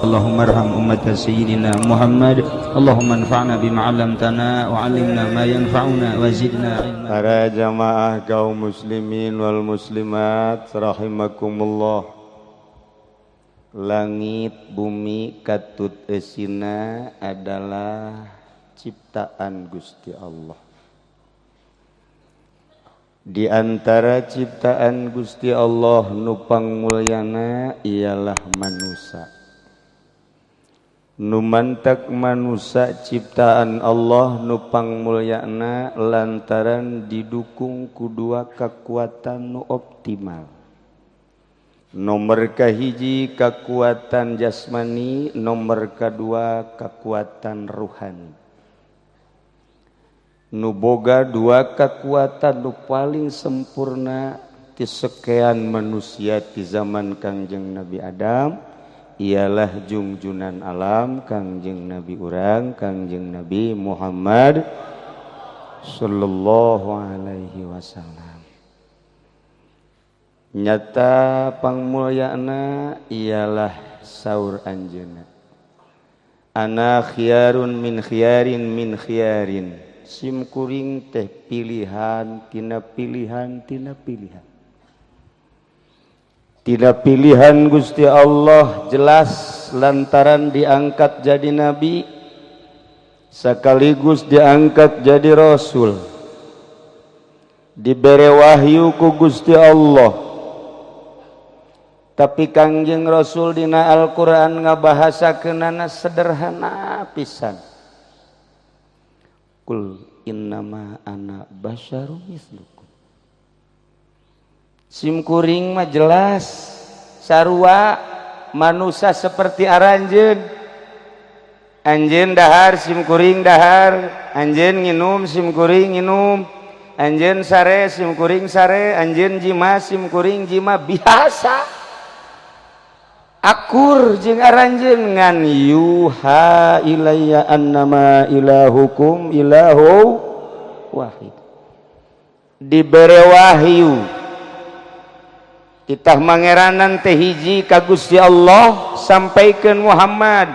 اللهم ارحم أمة سيدنا محمد. اللهم انفعنا بما علمتنا وعلمنا ما ينفعنا وزدنا علما. Para jamaah kaum muslimin wal muslimat rahimakumullah. Langit, bumi, katut eusina adalah ciptaan Gusti Allah. Di antara ciptaan Gusti Allah nu pangmulyana ialah manusia. Nu mantak manusia ciptaan Allah nu pangmulyana lantaran didukung ku dua kekuatan nu optimal. Nomor kahiji kekuatan jasmani, nomor kedua kekuatan ruhani. Nu boga dua kekuatan nu paling sempurna ti sekian manusia di zaman Kangjeng Nabi Adam ialah jungjunan alam Kangjeng Nabi urang, Kangjeng Nabi Muhammad sallallahu alaihi wasallam. Nyata pangmulyana ialah saur anjeunna, "Ana khiyarun min khiyarin min khiyarin." Sim kuring teh pilihan tina pilihan tina pilihan tina pilihan Gusti Allah. Jelas lantaran diangkat jadi nabi sekaligus diangkat jadi rasul, dibere wahyu ku Gusti Allah. Tapi Kangjeng Rasul dina Al-Qur'an ngabahasakeunana sederhana pisan, "Qul innama ana basyarum mislukum." Sim kuring mah jelas sarua manusia seperti aranjeun. Anjeun dahar, sim kuring dahar. Anjeun nginum, sim kuring nginum. Anjeun sare, sim kuring sare. Anjeun jima, sim kuring jima. Biasa akur jeung aranjeun, ngan yuha ilayya annama ilahukum ilahu wahid. Dibere wahyu, titah mangeranan teh hiji ka Gusti Allah, sampaikan Muhammad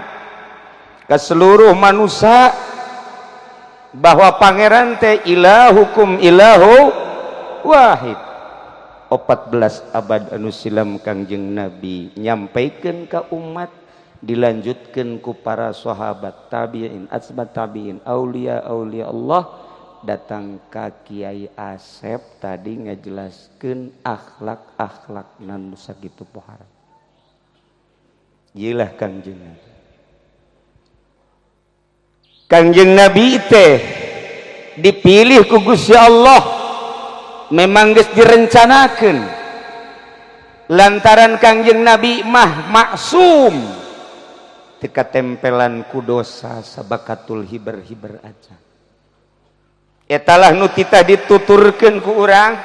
ke seluruh manusia bahwa pangeran teh ilahukum ilahu wahid. 14 abad anu silam Kangjeng Nabi nyampaikan ke umat, dilanjutkan ku para sahabat, tabiin, atsbat tabiin, aulia aulia Allah, datang ka Kiai Asep tadi ngajelaskeun akhlak-akhlak nu sakitu pohara. Iyalah Kangjeng Nabi. Kangjeng Nabi teh dipilih ku Gusti Allah, memang geus direncanakeun, lantaran Kangjeng Nabi mah maksum, teu katempelan ku dosa sabakatul hiber-hiber aja. Etalah nu titah dituturkeun ku urang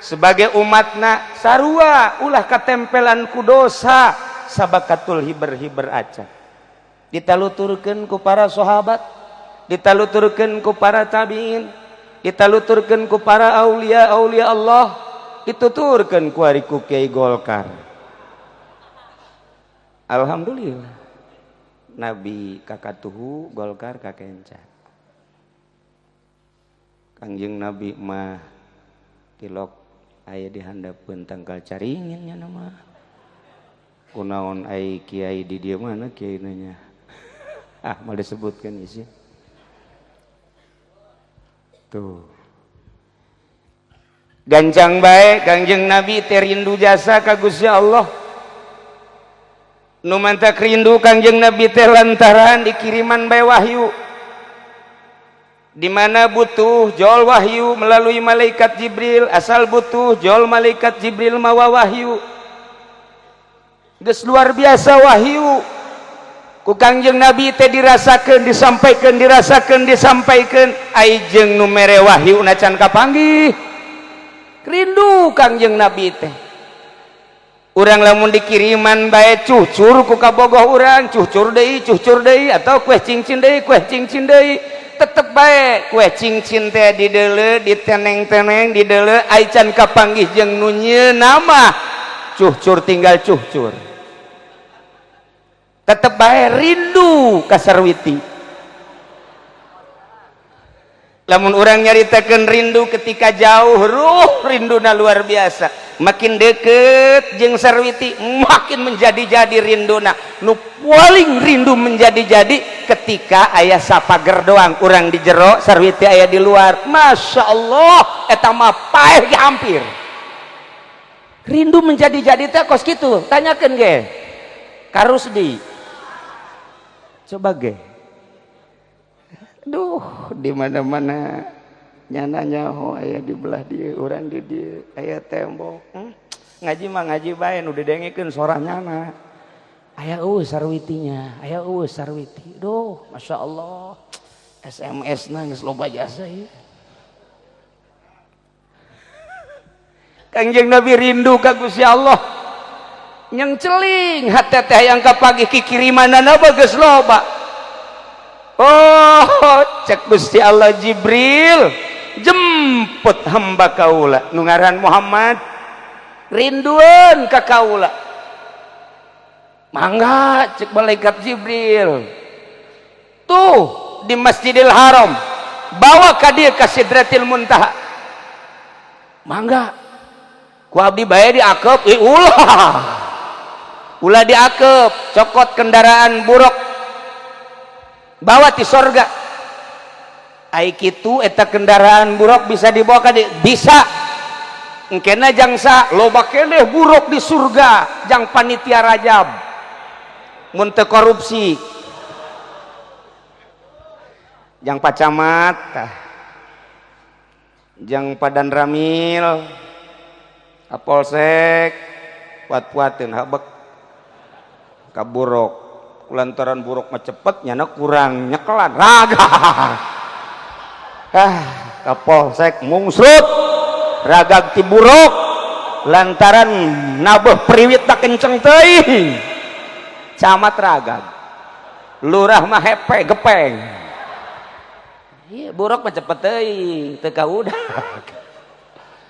sebagai umatna, sarua ulah katempelan ku dosa sabakatul hiber-hiber aja. Ditaluturkeun ku para sahabat, ditaluturkeun ku para tabiin, ditaluturkeun ku para aulia aulia Allah, dituturkeun ku ari ku Kiai Golkar. Alhamdulillah, Nabi kakatuhu, Golkar kakenca. Kangjeng Nabi mah tilok aya di handapeun tangkal caringin nya nama. Kunaon ai kiai di dieu, mana kiai nanya? Ah, mau disebutkan isi tuh. Gancang bae Kangjeng Nabi teh rindu jasa ka Gusti Allah. Nu mantak rindu Kangjeng Nabi teh lantaran dikiriman bae wahyu. Di mana butuh jol wahyu melalui malaikat Jibril, asal butuh jol malaikat Jibril mawa wahyu. Geus luar biasa wahyu ku Kangjeng Nabi teh dirasakeun, disampaikan, dirasakeun, disampaikan. Ai jeung nu mere wahyu can kapanggih, rindu Kangjeng Nabi teh. Urang lamun dikiriman bae cucur ku kabogoh urang, cucur deui, cucur deui, atau kue cincin deui, kue cincin deui, tetep bae kue cincin teh dideuleu, diteneng-teneng, dideuleu, ai can kapanggih jeung nu nyieun nama cucur, tinggal cucur. Tetep bae rindu ka sarwiti. Lamun urang nyaritakeun rindu ketika jauh, ruh rinduna luar biasa. Makin deket jeung sarwiti makin menjadi-jadi rinduna. Nu paling rindu menjadi-jadi ketika aya sapager doang, urang di jero, sarwiti aya di luar. Masya Allah, eta mah paeh ge hampir. Rindu menjadi-jadi teh kos kitu, tanyakeun ge. Ka Rusdi. Coba ge. Duh, di mana-mana nyana nyaho aya di belah dieu, urang di dieu, aya tembok. Ngaji mah ngaji bae nu didengekeun sora nyana. Aya eueuh sarwitinya, aya eueuh sarwiti. Duh, Masya Allah. SMS na geus loba jasa ieu. Kangjeng Nabi rindu ka Gusti Allah. Nyang celing hate teh hayang kapagih kikirimanana geus loba. Oh, cek Gusti Allah Jibril, jemput hamba kaula nu ngaran Muhammad, rindueun ka kaula. Mangga cek malaikat Jibril. Tuh di Masjidil Haram, bawa ka dieu ka Sidratil Muntaha. Mangga. Ku abdi bae diakep, ih ulah. Ulah diakep, cokot kendaraan buruk. Bawa ti sorga. Ai kitu eta kendaraan buruk bisa dibawa ka dieu? Bisa. Engkena jangsa loba keneh buruk di surga jang panitia rajab. Mun teu korupsi. Jang pacamat tah. Jang padan ramil. Kapolsek puat-puateun habek ka buruk. Lantaran buruk mah cepet nyana kurang nyekelan raga. Ah, kapolsek mungsrut ragag ti buruk lantaran nabeuh priwit tak kenceng teuing. Camat ragag, lurah mah hepe gepeng. Iya, buruk mah cepet teuing teu kaudak.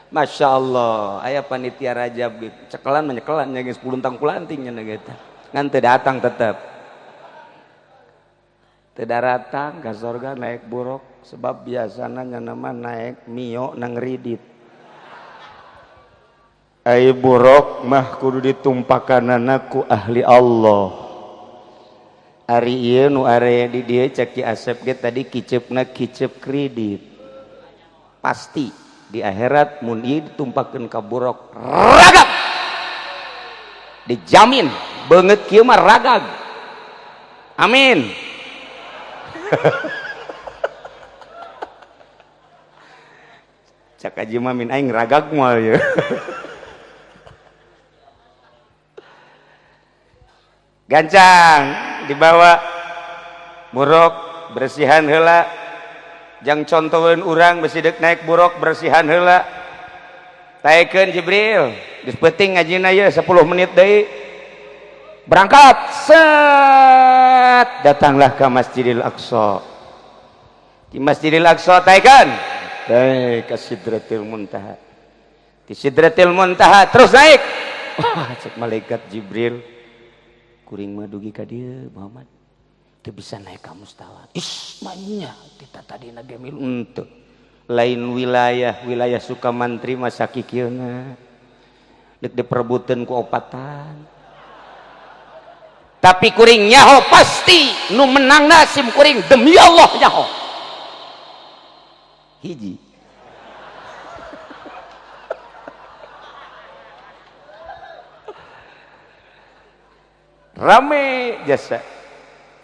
Masya Allah, aya panitia rajab gitu. Cekelan mah nyekelan nya geus puluntang kulanting nya gitu. Ngan teu datang tetep. Teu daratang ka sorga naik buruk sebab biasana nya mah naik Mio nang ridit. Ai buruk mah kudu ditumpakanana ku ahli Allah. Ari ieu nu area di dieu cek Ki Asep ge tadi kiceupna kicep kredit. Pasti di akhirat mun ieu ditumpakeun ka buruk ragag. Dijamin beungeut kieu mah ragag. Amin. Cak aji mah min aing ragag moal ye. Gancang dibawa buruk bersihan heula. Jang contoheun urang besi deuk naik buruk bersihan heula. Taekeun Jibril, geus peuting ngajina ieu 10 menit deui. Berangkat, set, datanglah ke Masjidil Aqsa. Di Masjidil Aqsa taekeun, naik ke Sidratil Muntaha. Di Sidratil Muntaha terus naik. Wah, cek malaikat Jibril, kuring mah dugi ka dieu Muhammad. Teu bisa naik ka mustawa. Is, manya kita tadi na ge milu henteu. Lain wilayah, wilayah Sukamantri mah sakikieuna. Deuk diperebutkeun ku opatan. Tapi kuring nyaho pasti nu menang sim kuring demi Allah nyaho. Hiji. Rame jasa.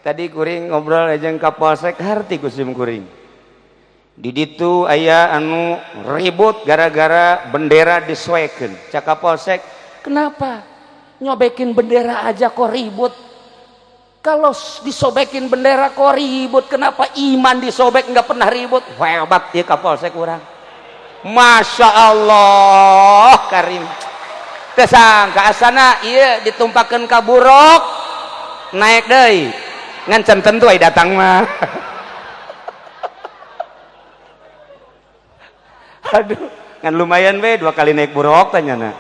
Tadi kuring ngobrol jeung Kapolsek harti ku sim kuring. Di ditu aya anu ribut gara-gara bendera disoekeun. Cak Kapolsek, kenapa? Nyobekin bendera aja kok ribut. Kalau disobekin bendera kok ribut, kenapa iman disobek nggak pernah ribut? Hebat ya Kapolsek urang. Masya Allah karim. Tesangka asana ieu ditumpakeun ka buruk naik deui. Ngan can tentu ai datang mah. Aduh, ngan lumayan we 2 kali naik buruk tanyana.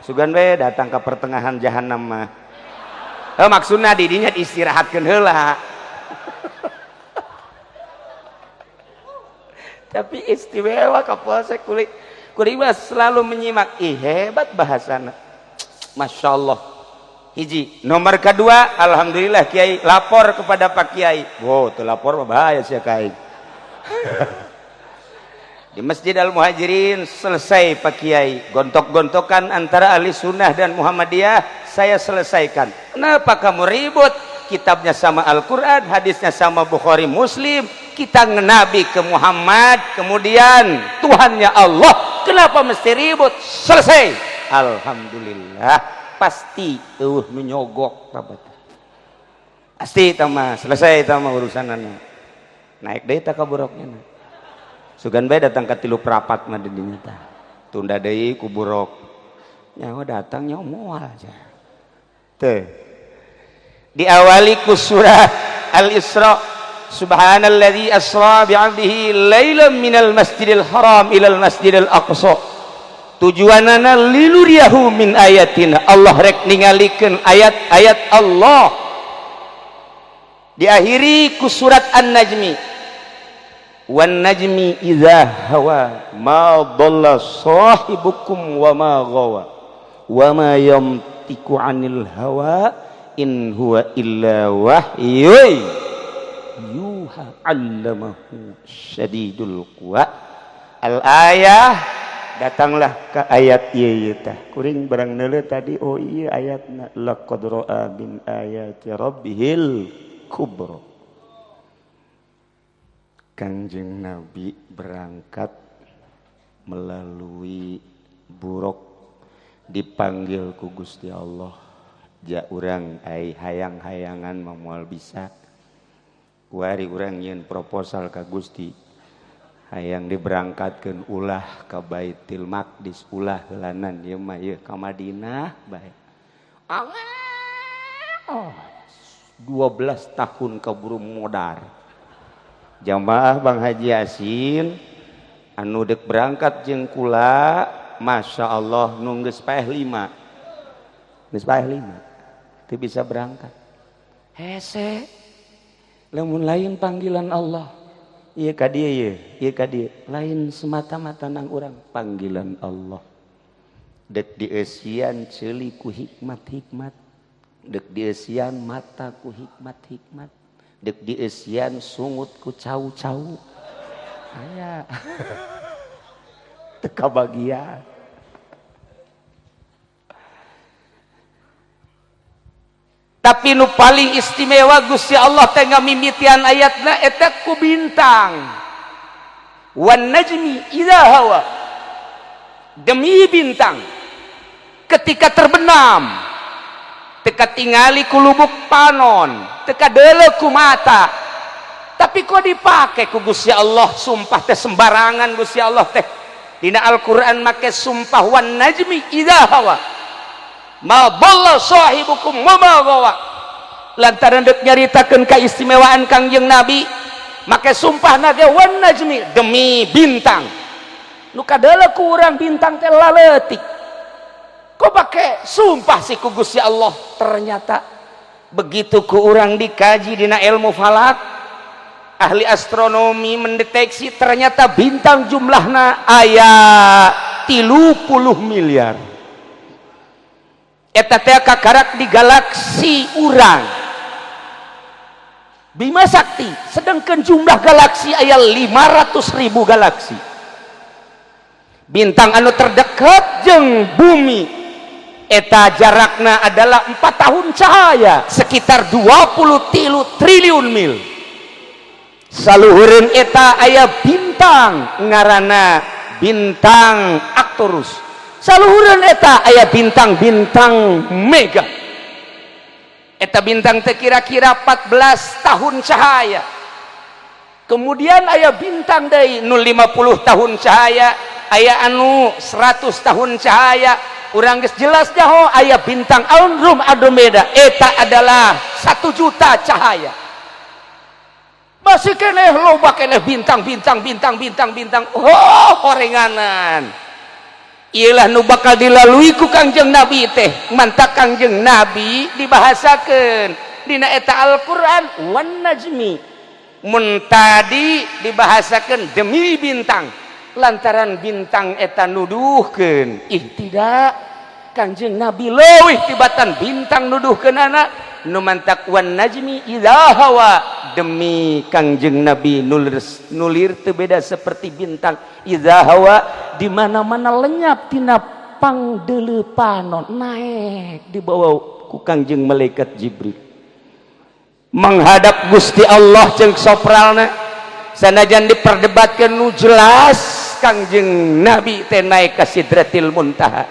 Sugan we datang ke pertengahan jahanam mah. Heuh, maksudna di dinya diistirahatkeun heula. Tapi istimewa Kapolsek kulit kuring mah selalu menyimak. Ih, hebat bahasana. Masya Allah. Hiji. Nomor kedua, alhamdulillah Kiai lapor kepada Pak Kiai. Wow, tuh lapor mah bahaya sih Kiai. Di Masjid Al Muhajirin selesai Pak Kiai. Gontok-gontokan antara ahli sunnah dan Muhammadiyah saya selesaikan. Kenapa kamu ribut? Kitabnya sama Al-Quran, hadisnya sama Bukhari Muslim. Kita ngenabi ke Muhammad, kemudian Tuhannya Allah. Kenapa mesti ribut? Selesai. Alhamdulillah. Pasti eueuh nu nyogok pasti tama selesai tama urusanana. Naik deui ta ka buruknya. Sugan bae datang ka 3.15 mah di dinya tah. Tunda deui ku buruk. Nyaho datang nyaho moal aja. Teh. Diawali ku surah Al-Isra. Subhanalladzi asra bi'abdihi lailan minal masjidil haram ilal masjidil aqsa. Tujuanana liluriyahu min ayatina. Allah rek ningalikeun ayat-ayat Allah. Diakhiri ku surat An-Najmi. Wan najmi idza hawa ma dhalla sahibukum wa ma ghawa wa ma yantiqu 'anil hawa in huwa illa wahyun yuha 'allamahu syadidul quwa. Al ayah, datanglah ke ayat ieu tah. Kuring barang neuleuh tadi, oh iya ayatna laqad ra'a min ayati rabbihil kubra. Kanjeng Nabi berangkat melalui buruk dipanggil ku Gusti Allah. Ja urang ai hayang-hayangan moal bisa. Kuari urang nyieun proposal ka Gusti. Hayang diberangkatkeun ulah ka Baitul Maqdis, ulah heulanan ieu mah ieu ka Madinah bae. Oh, 12 tahun kaburu modar. Jamaah Bang Haji Yasin anu dek berangkat jeung kula, Masya Allah nu geus paeh 5. Geus paeh 5. Teu bisa berangkat. Hese. Lamun lain panggilan Allah. Ieu ka dieu ieu, ieu ka dieu. Lain semata-mata nang urang panggilan Allah. Dek dieusian ceuli ku hikmat-hikmat. Dek dieusian mata ku hikmat-hikmat. Dek dieusian sungut ku cau-cau. Aya. Teu kabagian. Tapi nu paling istimewa Gusti Allah teh ngamimitian ayatna eta ku bintang. Wan najmi idza hawa. Demi bintang ketika terbenam, teka tingali ku lubuk panon, teka deuleu ku mata. Tapi kok dipake ku Gusti Allah sumpah teh sembarangan Gusti Allah teh. Dina Al-Qur'an make sumpah wan najmi idza hawa. Ma dhalla sahibukum wa ma ghawa. Lantaran dek nyaritakeun kaistimewaan Kangjeng Nabi, make sumpah nage wan najmi demi bintang. Nu kadeuleu ku urang bintang teh laletik. Kok pake sumpah sih ku Gusti Allah? Ternyata begitu ku urang dikaji dina ilmu falak, ahli astronomi mendeteksi ternyata bintang jumlahna aya 30 miliar. Eta teh kakarak di galaksi urang Bima Sakti, sedangkan jumlah galaksi aya 500.000 galaksi. Bintang anu terdekat jeung bumi eta jarakna adalah 4 tahun cahaya, sekitar 23 triliun mil. Saluhureun eta aya bintang ngaranna bintang Arcturus. Saluhureun eta aya bintang-bintang mega. Eta bintang teh kira-kira 14 tahun cahaya. Kemudian aya bintang deui nu 50 tahun cahaya, aya anu 100 tahun cahaya. Urang geus jelas jaho aya bintang Andromeda, eta adalah 1 juta cahaya. Masih keneh loba keneh bintang bintang bintang bintang bintang. Oh, horenganan. Iyalah nu bakal dilalui ku Kangjeng Nabi teh. Mantak Kangjeng Nabi dibahasakeun dina eta Al-Qur'an wan najmi. Mun tadi dibahasakeun demi bintang, lantaran bintang eta nuduhkeun. Ih, tidak, Kangjeng Nabi leuwih tibatan bintang nuduhkeun anak nu mantak wan najmi idza hawa, demi Kangjeng Nabi nulir, nulir teu beda seperti bintang, idza hawa, di mana-mana lenyap tina pangdeuleu panon, naik dibawa ku Kangjeng malaikat Jibril menghadap Gusti Allah. Jeung sopralna sanajan diperdebatkan, nu jelas Kangjeng Nabi teh naik ka Sidratil Muntaha.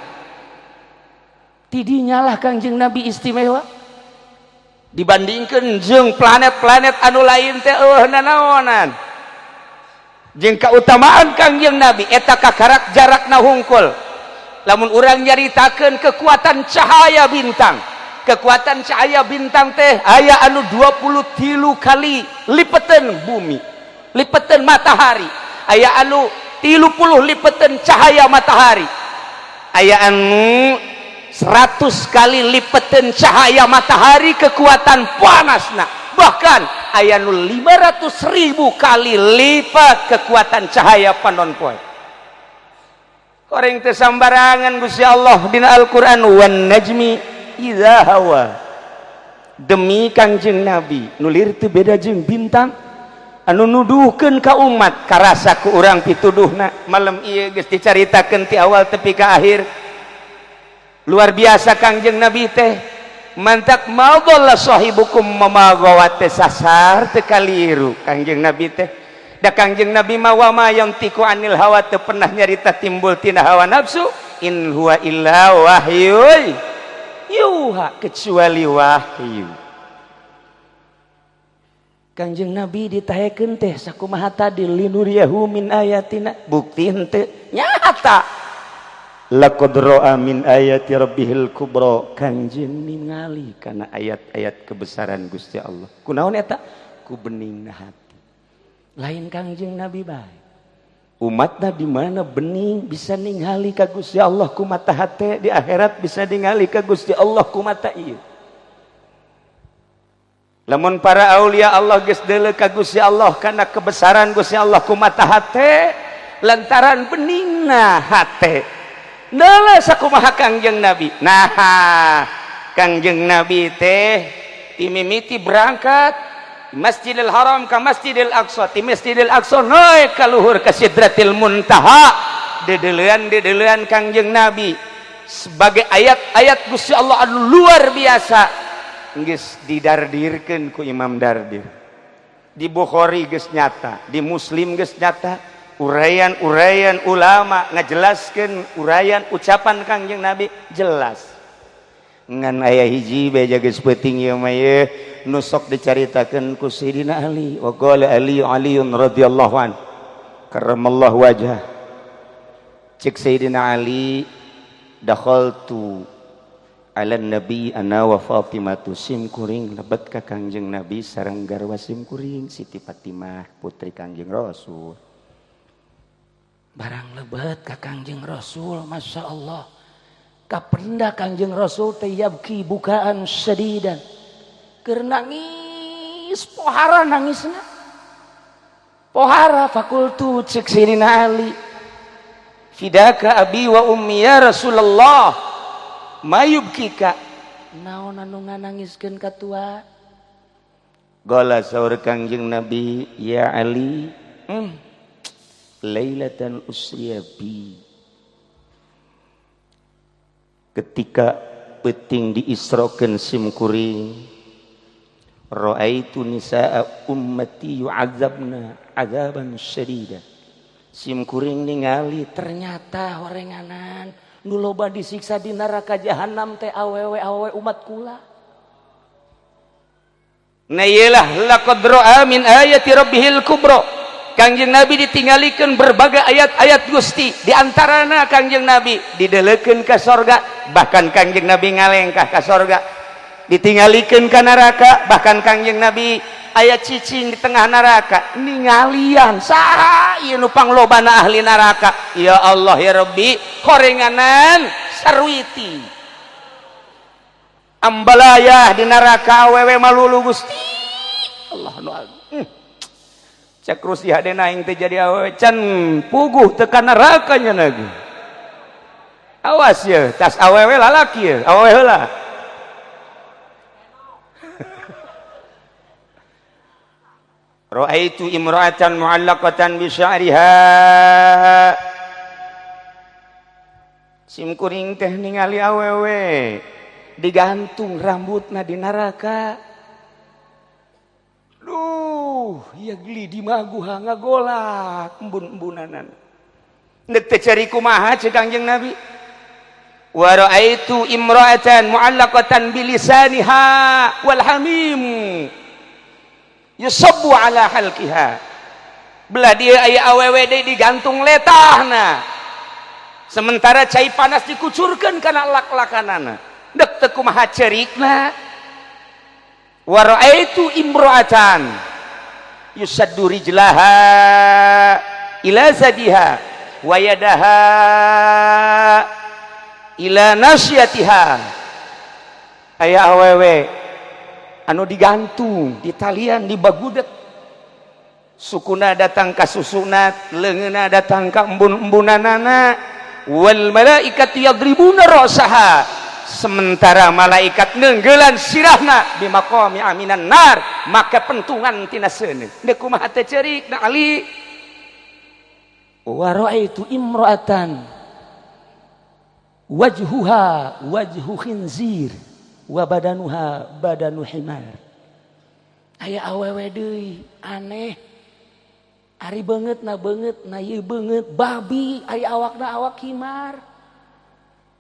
Tidinya lah Kangjeng Nabi istimewa dibandingkan jeung planet-planet anu lain teh eueuh nanaonan. Jeung kautamaan Kangjeng Nabi eta kakarak jarakna hungkul. Lamun urang nyaritakeun kekuatan cahaya bintang, kekuatan cahaya bintang teh aya anu 23 kali lipetan bumi, lipetan matahari, aya anu 30 lipetan cahaya matahari, aya anu 100 kali lipetan cahaya matahari kekuatan panasna, bahkan aya nu 500 ribu kali lipat kekuatan cahaya panon poe. Koreng teu sambarangan Gusti Allah dina Al-Qur'an wan najmi idza hawa, demi Kangjeng Nabi nulir teu beda jeung bintang anu nuduhkeun ka umat. Karasa ku urang pituduhna malam ieu geus dicaritakeun ti awal tepi ka akhir. Luar biasa Kangjeng Nabi teh. Mantak ma dhalla sahibukum wa ma ghawa teh sasar teu kaliru Kangjeng Nabi teh. Da Kangjeng Nabi mah wa ma yantiqu anil hawa, teu pernah nyarita timbul tina hawa nafsu, in huwa illa wahyu yuha, kecuali wahyu. Kangjeng Nabi ditaekeun teh sakumaha tadi, linuriyahu min ayatina, bukti henteu nyata, laqad ra'a min ayati rabbihil kubra, Kangjeng ningali kana ayat-ayat kebesaran Gusti Allah. Kunaon eta? Ku beningna hati. Lain Kangjeng Nabi bae, umatna di mana bening bisa ningali ka Gusti Allah ku mata hate, di akhirat bisa ningali ka Gusti Allah ku mata ieu. Lamun para aulia Allah geus deuleu ka Gusti Allah kana kebesaran Gusti Allah ku mata hate lantaran beningna hate. Deuleu sakumaha Kangjeng Nabi. Nah, Kangjeng Nabi teh timimiti berangkat Masjidil Haram ke Masjidil Aqsa, ti Masjidil Aqsa naik ka luhur ka Sidratil Muntaha, dedelean dedelean Kangjeng Nabi sebagai ayat-ayat Gusti Allah anu luar biasa. Geus didardirkeun ku Imam Dardir di Bukhari, geus nyata di Muslim, geus nyata uraian-uraian ulama ngajelaskeun uraian ucapan Kangjeng Nabi jelas. Ngan aya hiji beja geus peuting ieu mah, ye nu sok dicaritakeun ku Sayyidina Ali. Wa qala Ali, Aliun radhiyallahu an karramallahu wajhah, cek Sayyidina Ali, dakhaltu ala nabi ana wa Fatimatu, sim kuring lebet ka Kangjeng Nabi sareng garwa sim kuring Siti Fatimah, putri Kangjeng Rasul. Barang lebet ka Kangjeng Rasul, Masya Allah, kapenda Kangjeng Rasul teh yabki bukaan syadidan, keur nangis pohara, nangisna pohara. Faqultu, cek Sayyidina Ali, fidaka abi wa ummi ya Rasulullah, mayubkika, naon anu nganangiskeun ka tua? Qala, saur Kangjeng Nabi, ya Ali, lailatan usriya bi, ketika peuting diisrokeun sim kuring, raaitu nisaa ummati yu'adzabna azaban syadida, sim kuring ningali ternyata horenganan nu loba disiksa di neraka jahanam teh awewe awewe umat kula. Nah, iyalah laqad ra'a min ayati rabbihil kubra. Kangjeng Nabi ditinggalikeun berbagai ayat-ayat Gusti, di antarana Kangjeng Nabi didelekeun ke sorga, bahkan Kangjeng Nabi ngalengkah ke sorga, ditinggalikeun ke neraka, bahkan Kangjeng Nabi Aya cicing di tengah neraka ningalian saha ieu nu panglobana ahli neraka. Ya Allah ya Rabbi, horenganan sarwiti ambalayah di neraka awewe malulu. Gusti Allah nu agung. Cek Rusi hadena aing teh jadi awewe can puguh tekan neraka nya lagi. Awas ya, tas awewe lalaki ya, awewe heula. Ra'aitu imra'atan mu'allaqatan bi sya'riha. Sim kuring teh ningali awewe digantung rambutna di neraka. Duh, ya geli di maguha ngagolak embun-embunanan. Nek teh cari kumaha cek Kangjeng Nabi. Wa ra'aitu imra'atan mu'allaqatan bilisaniha wal hamim yusabbu ala halqiha. Belah dia aya awewe deui digantung letahna, sementara cai panas dikucurkeun kana lak-lakanana. Dek teu kumaha cerikna. Wa ra'aitu imra'atan yusaddu rijlaha ila zadiha wa yadaha ila nasyatiha. Aya awewe anu digantung di talian di bagudet, sukuna datang ka susunat, leungeunna datang ka embun-embunanana. Wal malaikatu yadribuna ra'saha, sementara malaikat neunggelan sirahna bimaqami aminan nar, make pentungan tina seuneu. Deuk kumaha teh ceurik na Ali. Wa ra'aitu imra'atan wajhuha wajhu khinzir wa badanuha badanu himar. Aya awewe deui aneh, ari beungeut na beungeut na ieu beungeut babi, ari awakna awak himar.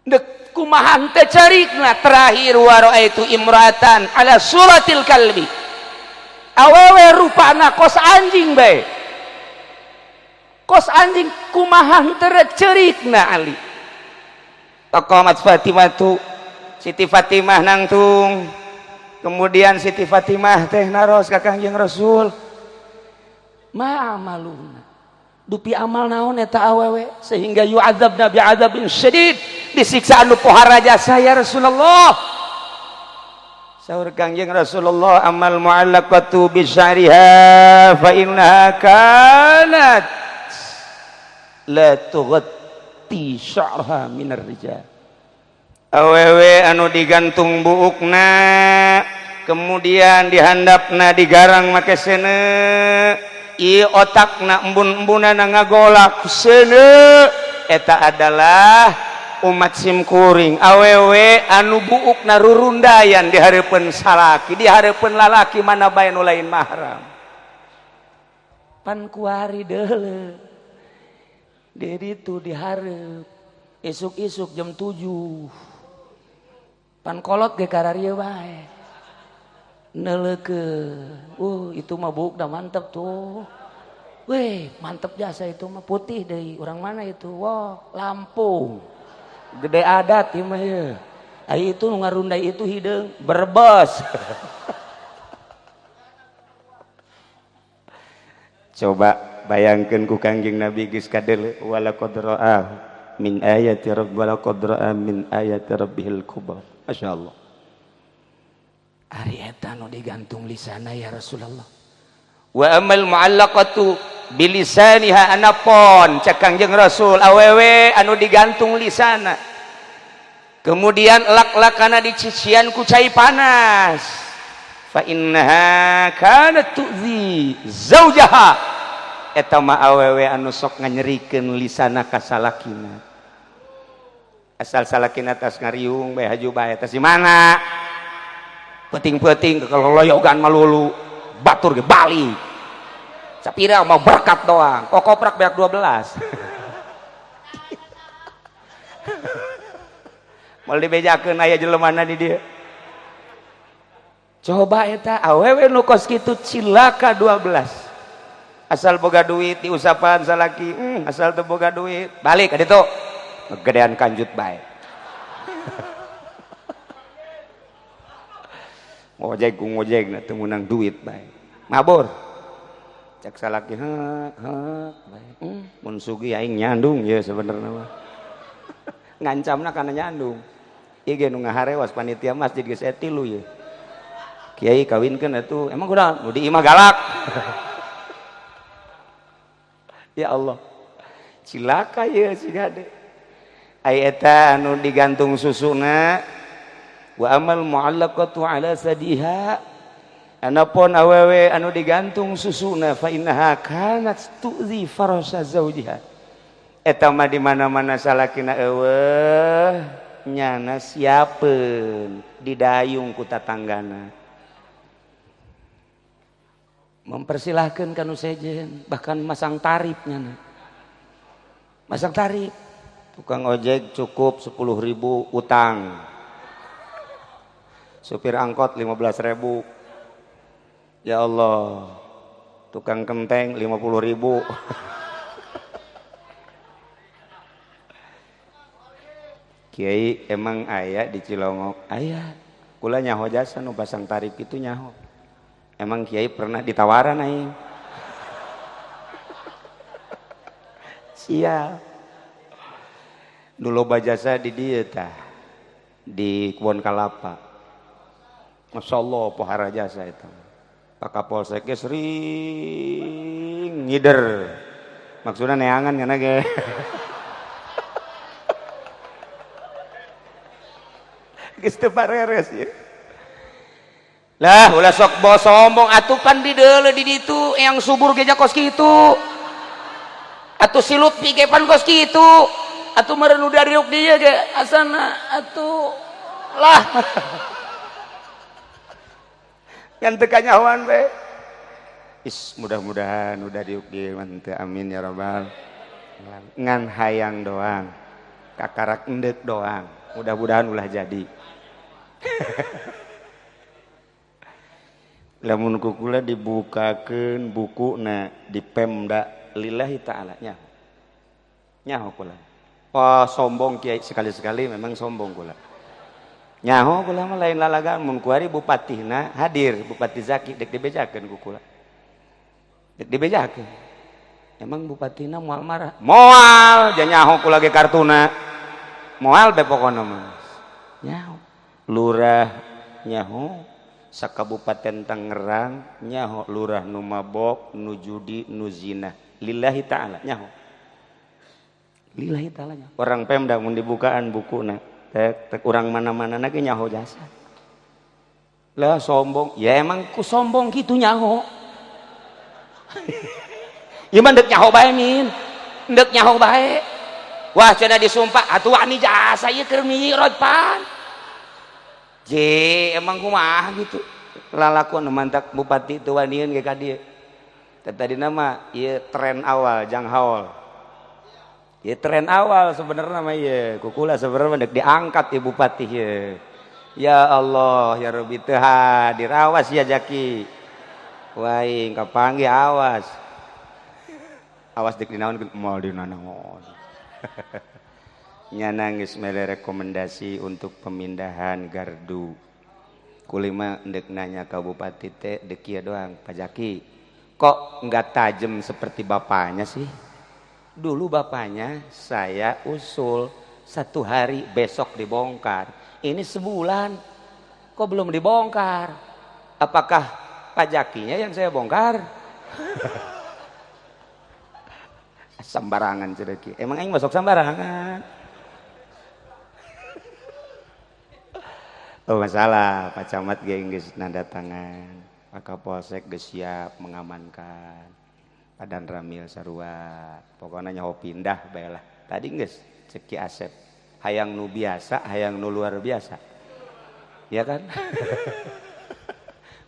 Dek kumaha teh carikna. Terakhir wa ra'aitu imra'atan ala suratil kalbi, awewe rupana kos anjing bae, kos anjing, kumaha teh cerikna Ali. Taqamat Fatimah tu, Siti Fatimah nangtung. Kemudian Siti Fatimah teh naros ka Kangjeng Rasul, ma amaluna, dupi amal naon eta awewe sehingga yu'adzabna bi'adzabin syadid, disiksa anu pohara jasa ya Rasulullah. Saur Kangjeng Rasulullah, amal mu'allaqatu bi sya'riha fa innaha kanat la tughatti sya'raha minar rijal. Awewe anu digantung buukna, kemudian dihandapna digarang make seuneu, ieu otakna embun-embunana ngagolak seuneu, eta adalah umat simkuring. Awewe anu buukna rurundayan di hareupeun salaki, di hareupeun lalaki mana bae nu lain mahram. Pan kuari deuleu di ditu dihareup isuk-isuk jam 7 pan kolot ge kararieu bae neuleukeun. Itu mah buuk dah mantep tuh. Weh, mantep jasa itu mah, putih deui. Orang mana itu? Wah, Lampung. Gede adat ieu mah ye. Ari itu nu ngarundai itu hideung Brebes. Coba bayangkeun ku Kangjeng Nabi geus kadeuleu wala qad ra'a min ayati rabb wala qad ra'a min ayati rabbihil kubra. Masyaallah. Ari eta nu digantung lisana ya Rasulullah. Wa amal mu'allaqatu bilisaniha, anapon cek Kangjeng Rasul awewe anu digantung lisana, kemudian lak-lakana dicician ku cai panas, fa innaha kanat tu'zi zaujaha, eta mah awewe anu sok nganyerikeun lisana ka salakina. Asal salakina tas ngariung bae haju bae tas di mana peuting-peuting keloloyogan malulu batur ge balik sapira mau berkat doang kokoprak beak 12. Mau dibejakeun aya jelemana di dieu. Coba eta awewe nu kos kitu cilaka 12. Asal boga duit diusapan salaki, asal teu boga duit balik ka ditu gedean kanjut bae. Ngojek ku ngojek na teu meunang duit bae. Mabur. Cek salaki heuk heuk bae. Mun sugih aing nyandung ye sebenarnya mah. Ngancamna kana nyandung. Ieu ge nu ngaharewas panitia masjid geus aya tilu ye. Kiai kawinkeun atuh. Emang kunaon? Nu di imah galak. Ya Allah. Cilaka ye si gade. Ai eta anu digantung susuna wa amal mu'allaqatu ala sadiha anapun awewe anu digantung susuna fa innaha kanat tu'zi farasa zaujiha eta mah di mana-mana salakina eueuh nyana siapeun didayung ku tatanggana mempersilahkan kanu sejen bahkan masang tarif nyana masang tarif tukang ojek cukup 10.000 utang supir angkot 15.000 ya Allah tukang kenteng 50.000 Kiai emang aya di Cilongok aya kula nyaho jasa nu pasang tarif itu nyaho emang kiai pernah ditawaran aing sial nu loba jasa di dieu tah di Kebon Kalapa Masya Allah pohara jasa itu Pak Kapolsek ge sering ngider maksudnya neangan kana ge geus teu pareres ieu lah ulah sok bawa sombong atuh pan di deuleu di ditu yang subur ge kos kitu atuh si Lutfi ge pan kos kitu atuh meureun nu dariuk dieu ge asana atuh lah ngan teu kanyahoan we is mudah-mudahan udah diuk dieu mah teu amin ya rabbal ngan hayang doang kakarak endek doang mudah-mudahan ulah jadi lamun kukula dibukakeun bukuna di Pemda lillahi ta'ala nya nyaho kula wah sombong kiai sekali-sekali memang sombong kula nyaho kula mah lain lalagan mun kuari bupatihna hadir Bupati Zaki dek dibejakeun ku kula dek dibejakeun emang bupatina moal marah moal ja nyaho kula ge kartuna moal be pokona mah nyaho lurah nyaho sakabupaten Tangerang nyaho lurah nu mabok nu judi nu zina lillahi ta'ala nyaho lillahi ta'ala nyaho orang Pemda mun dibukaan bukuna tek tek urang mana-mana ge nyaho jasa lah sombong ya emang ku sombong kitu nyaho ieu mah deuk nyaho bae min deuk nyaho bae wah cenah disumpah atuh wani jasa ieu keur mi'raj pan je emang kumaha gitu lalakuan mantak bupati teu wanian ge ka dieu tadina mah ieu tren awal jang haul ieu tren awal sebenarnya mah ieu kukula sebenarnya dek diangkat ieu bupati ieu ya Allah ya Rabbi teu hadir awas ya Jaki waing kapanggih awas awas dek dinaon moal dinanaon nya nangis mere rekomendasi untuk pemindahan gardu kulima ndek nanya ka bupati teh dek kieu doang Pak Jaki kok nggak tajem seperti bapaknya sih dulu bapaknya saya usul satu hari besok dibongkar ini sebulan kok belum dibongkar apakah Pak Jakinya yang saya bongkar sembarangan cereki emang aing masuk sembarangan oh masalah Pak Camat ge geus nanda tangan Pak Kapolsek geus siap mengamankan Pak Danramil sarua pokoknya nyaho pindah bae lah tadi geus cek Ki Asep hayang nu biasa hayang nu luar biasa ya kan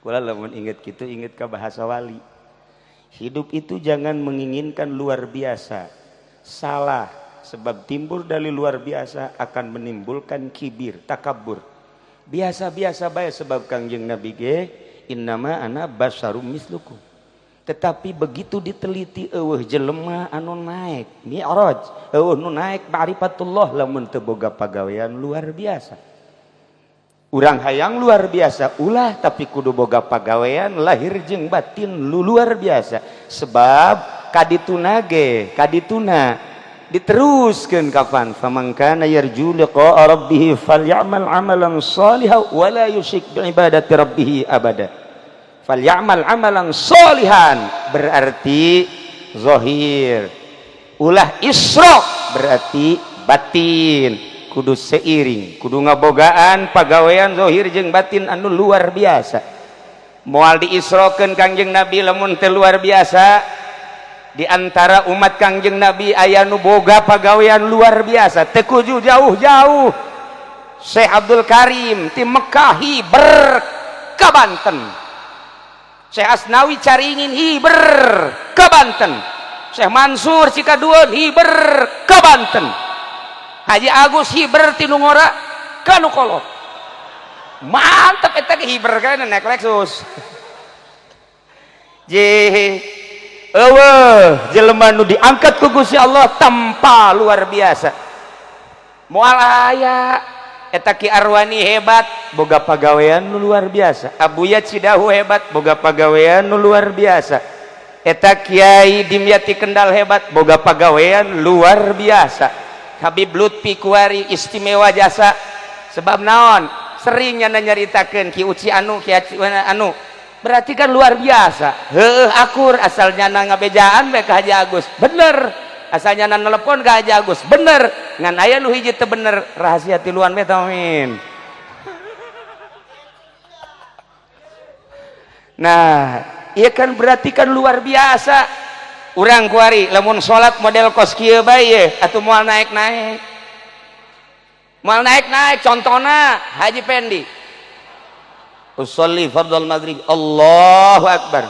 kula lamun inget kitu inget ka bahasa wali hidup itu jangan menginginkan luar biasa salah sebab timbul dari luar biasa akan menimbulkan kibir takabur biasa-biasa bae sebab Kangjeng Nabi ge innama ana basyarum mislukum tetapi begitu diteliti eueuh jelema anu naik mi'raj eueuh nu naik ma'rifatullah lamun teu boga pagawean luar biasa Urang hayang luar biasa ulah, tapi kudu boga pagawean lahir jeung batin lu luar biasa. Sebab kadituna ge kadituna diteruskeun kapan, faman kana yarju liqa'a rabbih falyamal amalan shalihan wa la yusyrik bi ibadati rabbih abada. Falyamal amalan sholihan berarti zahir, ulah isyrok berarti batin. Kudu seiring, kudu ngabogaan pagawean zahir jeung batin anu luar biasa. Moal diisrokeun Kangjeng Nabi lamun teu luar biasa. Di antara umat Kangjeng Nabi aya nu boga pagawean luar biasa, teu kudu jauh-jauh. Syekh Abdul Karim ti Mekah hiber ka Banten, Syekh Asnawi Caringin hiber ke Banten, Syekh Mansur Cikaduan hiber ke Banten, Haji Agus hiber ti nu ngora ka nu kolot. Mantap eta ge, hiber kan naik Lexus. Je eueuh jelema nu diangkat ku Gusti Allah tanpa luar biasa, moal aya. Eta Ki Arwani hebat, boga pagawean nu luar biasa. Abuya Cidahu hebat, boga pagawean nu luar biasa. Eta Kiai Dimyati Kendal hebat, boga pagawean luar biasa. Habib Lutfi Kuari istimewa jasa. Sebab naon? Seringnya nyaritakeun Ki Uci anu Ki anu, berarti kan luar biasa. Heueuh, akur asalnya ngabejaan bae ka Haji Agus, bener. Asalnya nelepon ka Haji Agus, bener. Ngan aya nu hiji teu bener, rahasia tiluan bae, amin. Nah, iya kan, berarti kan luar biasa. Urang kuari lamun salat model kos kieu bae ye atuh moal naik-naik, moal naik-naik. Contohna Haji Pendi, usolli fardhal maghrib, Allahu akbar.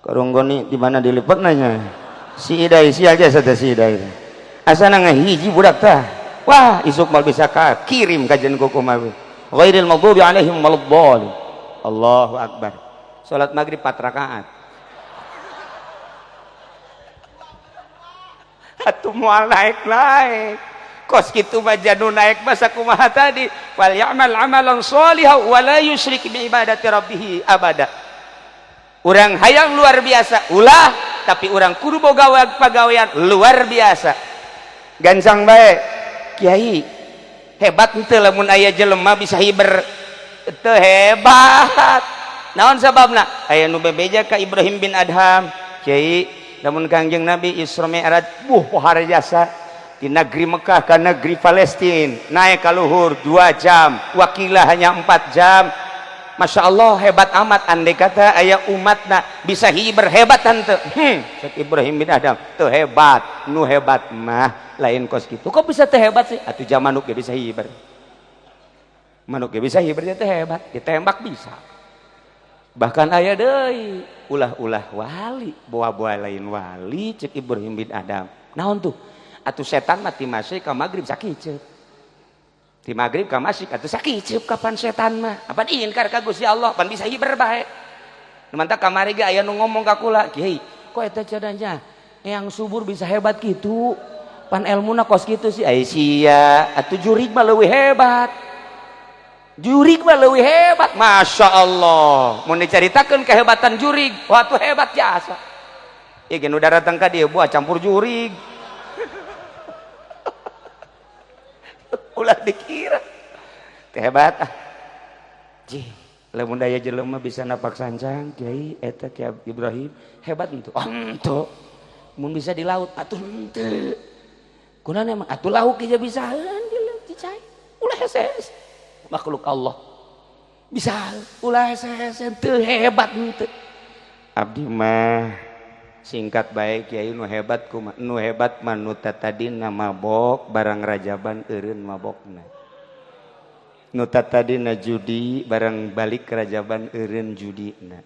Karunggoni di mana dilipet nanya si Idai, si aja saja si Idai asana ngahiji budak tah. Wah, isuk mal bisa ka kirim kajian kuku mawi ghairil maghdubi alaihim waladdallin. Allahu akbar. Salat maghrib 4 rakaat atuh moal naik-naik. Kos kitu mah janu naik masa kumaha tadi, wal ya'mal amalan sholihan wa la yusyrik bi ibadati rabbih abada. Urang hayang luar biasa ulah, tapi urang kudu boga pagawean luar biasa. Gancang bae kiai hebat henteu lamun aya jelema bisa hiber teu hebat. Naon sababna? Aya nu bebeja ka Ibrahim bin Adham, kiai, lamun Kangjeng Nabi Isra Mi'raj buh pohara jasa di negeri Mekah ke negeri Palestina naik ka luhur 2 jam, wakilah hanya 4 jam. Masya Allah, hebat amat. Andai kata aya umatna bisa hiber, hebat henteu? Cek Ibrahim bin Adham, teu hebat. Nu hebat mah lain kos kitu. Kok bisa teu hebat sih? Atuh jam manuk ge bisa hiber, manuk ge bisa hiber, teu hebat? Ditembak bisa. Bahkan aya deui, ulah-ulah wali, boa-boa lain wali. Cek Ibrahim bin Adham, naon tuh? Atuh setan mati masih ka maghrib sakiceup, di maghrib ka masih atuh sakiceup. Kapan setan mah apa ingkar ka Gusti Allah, pan bisa hiber bae. Mantap, kamari ge aya nu ngomong ka kula, kiai, kok eta cadanya yang subur bisa hebat gitu, pan elmuna kos kitu sih? Ai sia atuh, jurig mah leuwih hebat, jurig mah leuwih hebat. Masya Allah, mau diceritakan kehebatan jurig, waktu hebat jasa. Ya gen udah datang ka dia buah campur jurig. Ulah dikira kehebat ah. Jih, lamun daya jelema bisa napak sancang, kiai eta Ki Ibrahim hebat henteu? Oh, henteu. Mun bisa di laut atuh henteu. Kunaon emang atuh lauk ge bisaan di cai. Ulah hese-hese. Makhluk Allah bisa, ulah hese-hese, teu hebat henteu. Abdi mah singkat baik, kiai, nu hebat kumaha? Nu hebat mah nu tadina mabok, barang rajaban eureun mabokna. Nu tadina judi, barang balik rajaban eureun judina.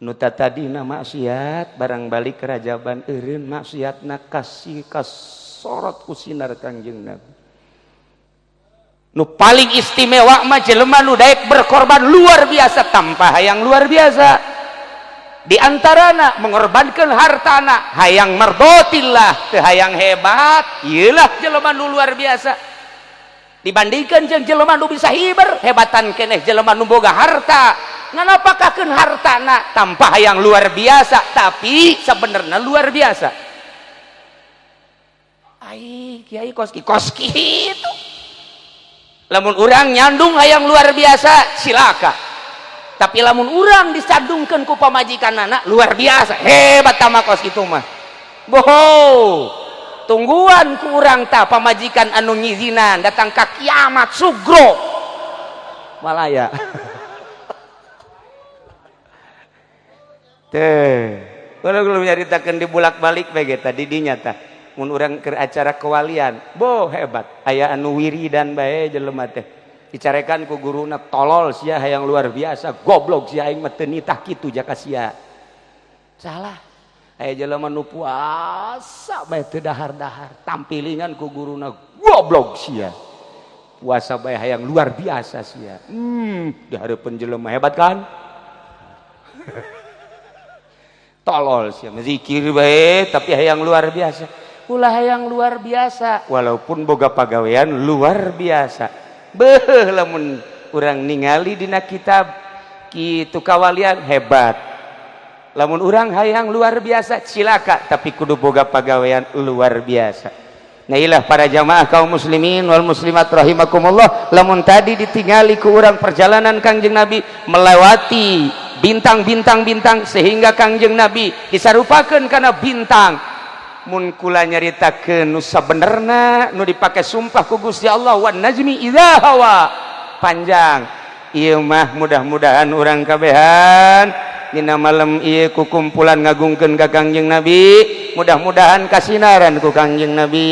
Nu tadina maksiat, barang balik rajaban eureun maksiatna, kasih kasorot ku sinar Kangjeng Nabi. Nu paling istimewa mah jelema nu daek berkorban luar biasa tanpa hayang luar biasa. Di antarana mengorbankan hartana hayang mardotillah, teu hayang hebat. Ieulah jelema nu luar biasa. Dibandingkan jeung jelema nu bisa hiber, hebatan keneh jelema nu boga harta. Ngan apakakeun hartana tanpa hayang luar biasa, tapi sebenarnya luar biasa. Ai kiai kos kos kitu. Lamun urang nyandung hayang luar biasa, silaka. Tapi lamun urang disandungkeun ku pamajikanana luar biasa, hebat tama kos kitu mah. Boho. Tungguan ku urang ta pamajikan anu ngizinan datang ka kiamat sugro. Malaya. Teh, kalau belum nyaritakeun dibulak-balik bae ge tadi dinya tah. Mun urang keur acara kewalian, boh hebat. Aya anu wiridan bae jelema teh. Dicarekan ku guruna, tolol sia hayang luar biasa, goblok sia aing mah teu nitah kitu jaka sia. Salah. Aya jelema nu puasa bae teu dahar-dahar, tampilingan ku guruna, goblok sia. Puasa bae hayang luar biasa sia. Di hareupeun jelema hebat kan? Tolol sia, zikir bae tapi hayang luar biasa. Ulah hayang luar biasa walaupun boga pagawean luar biasa. Beuh lamun urang ningali dina kitab kitu kawalian hebat. Lamun urang hayang luar biasa cilaka, tapi kudu boga pagawean luar biasa. Nah ilah para jamaah kaum muslimin wal muslimat rahimakumullah, lamun tadi ditingali ku urang perjalanan Kangjeng Nabi melewati bintang-bintang-bintang sehingga Kangjeng Nabi disarupakeun kana bintang. Mun kula nyaritakeun nu sabenerna nu dipake sumpah ku Gusti Allah wan najmi idza hawa, panjang ieu mah. Mudah-mudahan urang kabehan dina malam ieu ku kumpulan ngagungkeun ka Kangjeng Nabi, mudah-mudahan kasinaran ku Kangjeng Nabi,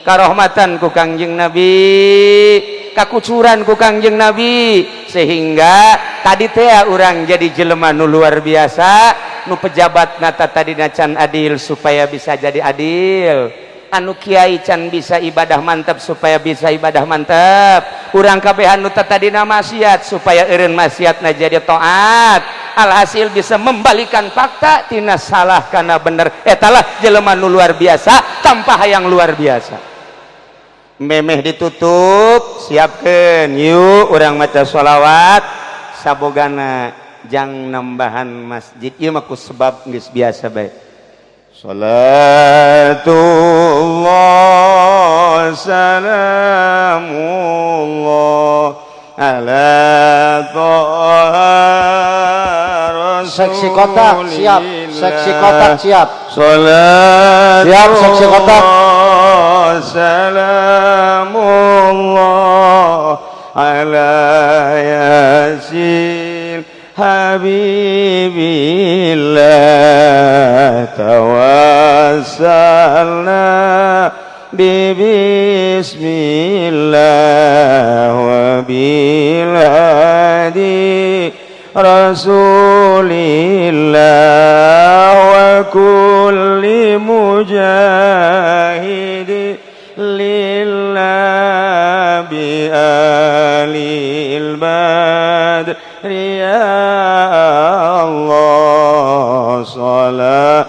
karohmatan ku Kangjeng Nabi, kakucuran ku Kangjeng Nabi, sehingga tadi teh urang jadi jelema nu luar biasa, nu pejabat nata tadi can adil supaya bisa jadi adil, anu kiai can bisa ibadah mantap supaya bisa ibadah mantap, urang kabehan nu tadina maksiat supaya eureun maksiatna jadi taat, alhasil bisa membalikan fakta tina salah kana bener. Etalah jelema nu luar biasa tanpa hayang luar biasa. Memeh ditutup, siapkeun yuk urang maca sholawat sabogana jang nambahan masjid ieu mah ku sebab geus biasa bae. Salatullah salamullah ala Toha. Seksi kotak siap, seksi kotak siap. Salatullah siap, seksi kotak. Salamullah ala Yasin Habibillah, tawassalna bibismillah wa bilhadi Rasulillah wa kulli mujahidi lillah bi alil badri ya Allah. Salatullah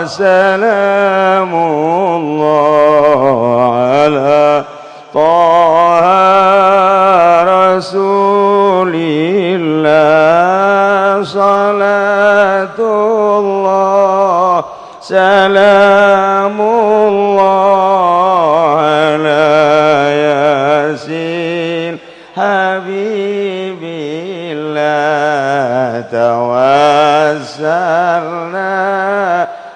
salamullah ala Toha Rasulillah. Salatullah salamullah ala Yasin Habibillah, tawassalna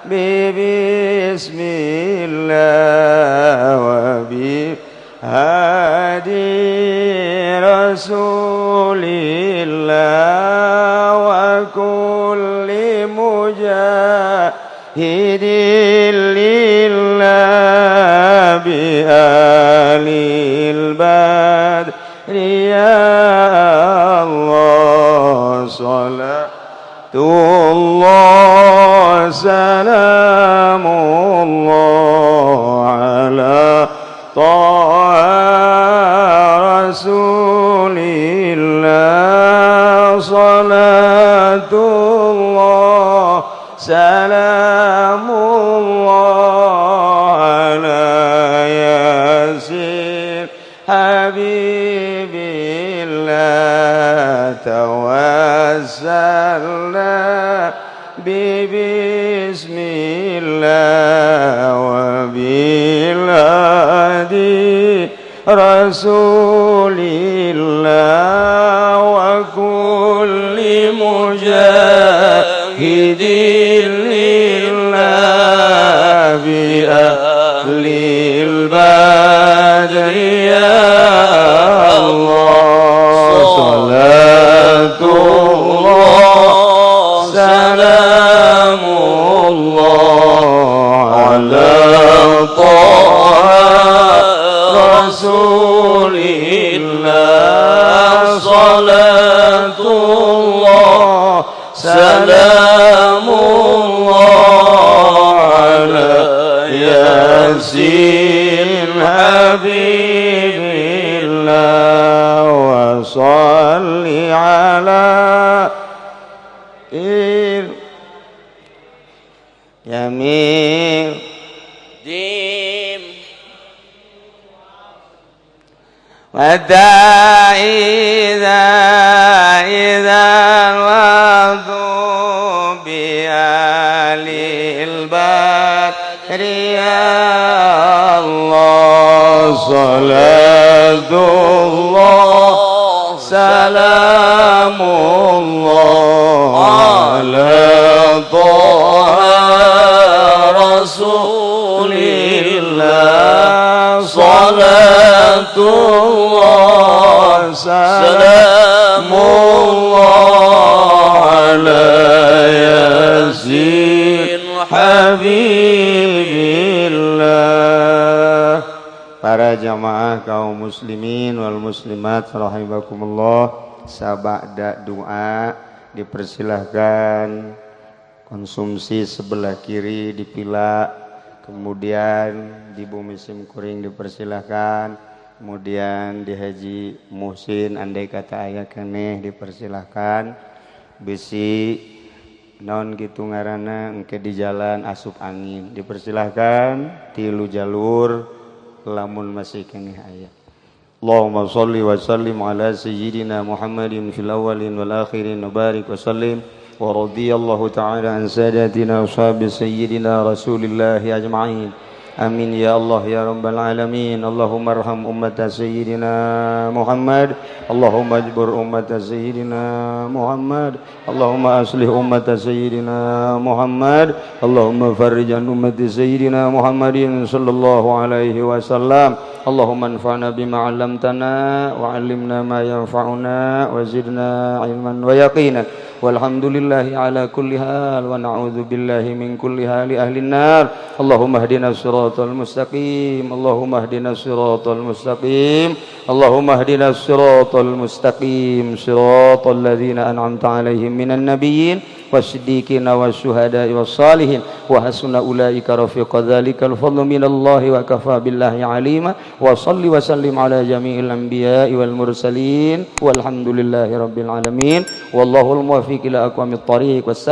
bibismillah wa bi hadi Rasulillah wa kulli mujahidin lillah bi alil badri ya Allah. Salatullah salamullah ala Toha Rasulillah. Salatullah salamullah ala توسلنا ببسم الله وبالهادي رسول الله وكل مجاهد لله بأهل البدر يا الله. صلاة الله سلام الله على طه رسول الله. صلاة الله سلام الله على ياسين حبيب الله وصل على يمين جيم متى إذا الوضوء بآل البدر يا الله. صلاة الله سلام الله على طه رسول الله. صلاة الله سلام الله على ياسين حبيب الله. Para jamaah kaum muslimin wal muslimat rahimakumullah, sabada doa dipersilahkan konsumsi sebelah kiri dipila, kemudian di bumi simkuring dipersilahkan, kemudian di Haji Muhsin andai kata aya keneh dipersilahkan, bisi non gitu ngaranna engke di jalan asup angin dipersilahkan tilu jalur lamun masih keneh aya. Allahumma salli wa sallim ala sayyidina Muhammadin fil awwalin wal akhirin wa barik wa sallim wa radiyallahu ta'ala an sadatina ashabi sayyidina Rasulillahi ajma'in. Amin ya Allah ya rabbal alamin. Allahumma arham ummata sayyidina Muhammad. Allahumma ajbur ummata sayyidina Muhammad. Allahumma aslih ummata sayyidina Muhammad. Allahumma farrij an ummati sayyidina Muhammadin sallallahu alaihi wasallam. Allahumma anfa'na bima 'allamtana wa 'allimna ma yanfa'una wa zidna 'ilman wa yaqina. Walhamdulillahi ala kulli hal wa na'udzu billahi min kulli hali ahli nar. Allahumma ihdina siratal mustaqim. Allahumma ihdina siratal mustaqim. Allahumma ihdina siratal mustaqim. Siratal ladzina an'amta 'alaihim minan nabiyyin wasiddiqina wasyuhada'i wassalihin wa hasuna ulaika rafiqa. Dzalikal fadlu minallahi wa kafa billahi alima. Wa salli wa sallim ala jami'il anbiya'i wal mursalin walhamdulillahi rabbil alamin. Wallahul muwaffiq ila aqwamit thariq.